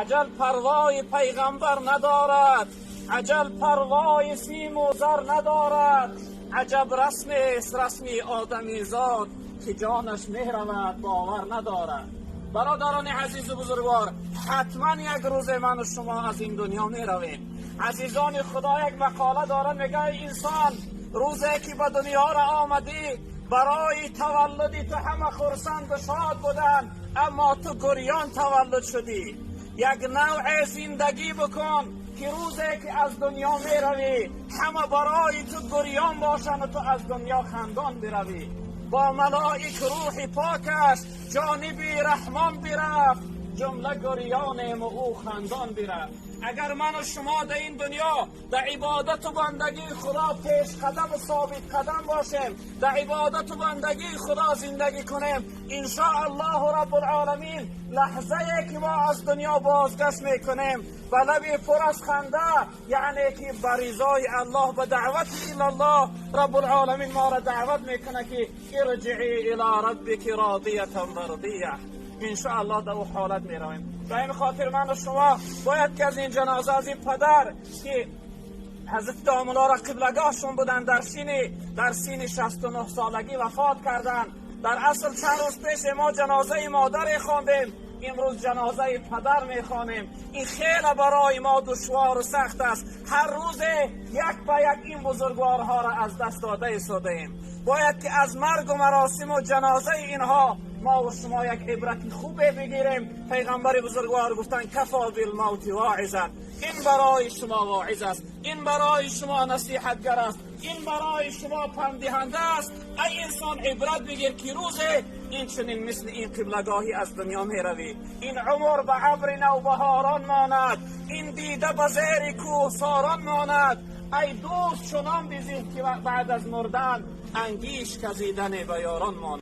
Аҷал парвои пайғамбар надорад, аҷал парвои симу зар надорад. Аҷаб расмест расми одамизод, ки ҷонаш меравад, бовар надорад. Бародарони азизу бузургвор, ҳатман як рӯзе ману шумо аз ин дунё меравем. Азизони Худо, як мақола дорад, мегӯяд: инсон, рӯзе ки ба дунёро омадӣ, барои таваллуди ту ҳама хурсанду шод буданд, аммо ту гурён таваллуд шудӣ. Як навъе зиндагӣ бикун, ки рӯзе ки аз дунё меравӣ, ҳама барои ту гурён бошанд, ту аз дунё хандон биравӣ. Бо малоик рӯҳи покаш ҷониби раҳмон бирафт, ҷумла гурёнему ӯ хандон бирафт. Агар ману шумо дар ин дунё дар ибодату бандагии Худо пешқадаму собитқадам бошем, дар ибодату бандагии Худо зиндагӣ кунем, иншоаллоҳу раббулоламин, лаҳзае ки мо аз дунё бозгашт мекунем, ба лаби пур аз ханда, яъне ки ба ризои Аллоҳ, ба даъвати илаллоҳ, раббулоламин моро даъват мекунад, ки ирҷиӣ ила раббики родиятан мардия, иншоаллоҳ дар ӯ ҳолат меравем. Ба ин хотир ману шумо бояд ки аз ин ҷаноза, аз ин падар, ки ҳазрати домуллоро қиблагоҳшон буданд, дар синни 69 солагӣ вафот карданд. Дар асл чанд рӯз пеш мо ҷанозаи модаре хондем, имрӯз ҷанозаи падар мехонем. Ин хеле барои мо душвору сахт аст. Ҳар рӯзе як ба як ин бузургворҳоро аз даст дода истодаем. Бояд ки аз маргу маросиму ҷанозаи инҳо мо ва шумо як ибрати хубе бигирем. Пайғамбари бузургвор гуфтанд: кафо билмавти воизан. Ин барои шумо воиз аст, ин барои шумо насиҳатгар аст, ин барои шумо панддиҳанда аст. Ай инсон, ибрат бигир, ки рӯзе ин чунин мисли ин қиблагоҳӣ аз дунё меравӣ. Ин умр ба абри навбаҳорон монад, ин дида ба зери кӯҳсорон монад. Ай дӯст, чунон бизиҳ, ки баъд аз мурдан ангиш казидане ба ёрон монад.